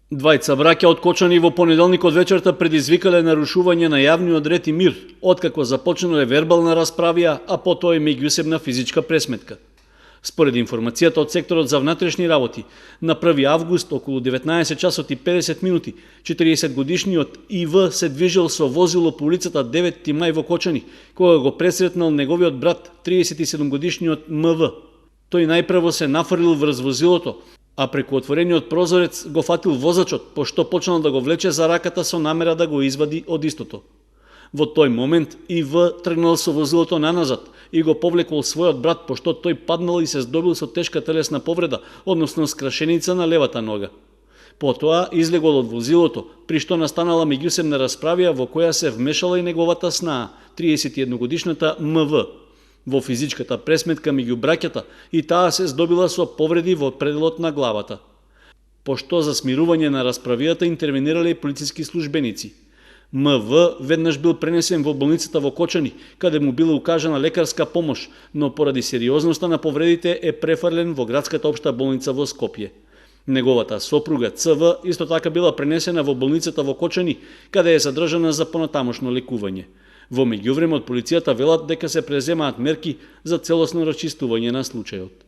Двајца браќа од Кочани во понеделникот вечерта предизвикале нарушување на јавниот ред и мир, откако започнале вербална расправија, а потоа и меѓусебна физичка пресметка. Според информацијата од секторот за внатрешни работи, на 1 август околу 19 часот и 50 минути, 40-годишниот ИВ се движел со возило по улицата 9 мај во Кочани, кога го пресретнал неговиот брат, 37-годишниот МВ. Тој најпрво се нафрлил врз возилото, а преку отворениот прозорец го фатил возачот, пошто почнал да го влече за раката со намера да го извади од истото. Во тој момент ИВ тргнал со возилото наназад и го повлекол својот брат, пошто тој паднал и се здобил со тешка телесна повреда, односно скрашеница на левата нога. Потоа излегол од возилото, при што настанала меѓусебна расправија во која се вмешала и неговата снаа, 31-годишната МВ. Во физичката пресметка меѓу браќата и таа се здобила со повреди во пределот на главата. Пошто за смирување на расправијата интервенирале и полициски службеници. МВ веднаш бил пренесен во болницата во Кочани, каде му била укажана лекарска помош, но поради сериозноста на повредите е префрлен во градската општа болница во Скопје. Неговата сопруга ЦВ исто така била пренесена во болницата во Кочани, каде е задржана за понатамошно лекување. Во меѓувреме од полицијата велат дека се преземаат мерки за целосно расчистување на случајот.